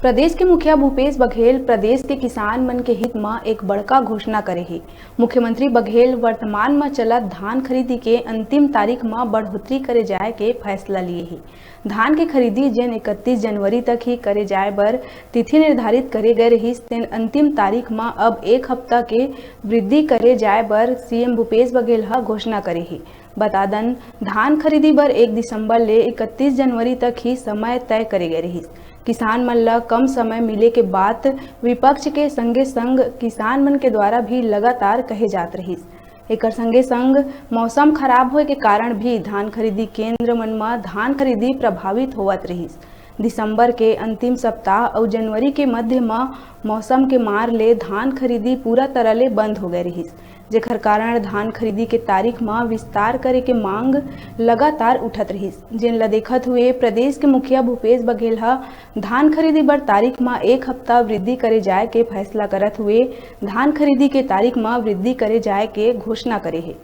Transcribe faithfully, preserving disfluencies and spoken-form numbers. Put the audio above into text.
प्रदेश के मुखिया भूपेश बघेल प्रदेश के किसान मन के हित म एक बड़का घोषणा करे हे। मुख्यमंत्री बघेल वर्तमान म चलत धान खरीदी के अंतिम तारीख म बढ़ोतरी करे जाय के फैसला लिए हे। धान के खरीदी, जेन इकतीस जनवरी तक ही करे जाय बर तिथि निर्धारित करे गए रहिस, तेन अंतिम तारीख म अब एक हफ्ता के वृद्धि करे जाय बर सीएम भूपेश बघेल ह घोषणा करे हे। बता दन, धान खरीदी बर एक दिसंबर ले इकतीस जनवरी तक ही समय तय करे गए रहिस। किसान मन ल कम समय मिले के बात विपक्ष के संगे संग किसान मन के द्वारा भी लगातार कहे जात रहिस। एकर संगे संग मौसम खराब होए के कारण भी धान खरीदी केंद्र मन म धान खरीदी प्रभावित होवत रहिस। दिसंबर के अंतिम सप्ताह अउ जनवरी के मध्य म मौसम के मार ले धान खरीदी पूरा तरह ले बंद हो गए रहिस, जेकर कारण धान खरीदी के तारीख म विस्तार करे के मांग लगातार उठत रहिस, जेन ल देखत हुए प्रदेश के मुखिया भूपेश बघेल ह धान खरीदी बर तारीख म एक हफ्ता वृद्धि करे जाय के फैसला करत हुए धान खरीदी के तारीख म वृद्धि करे जाय के घोषणा करे हे।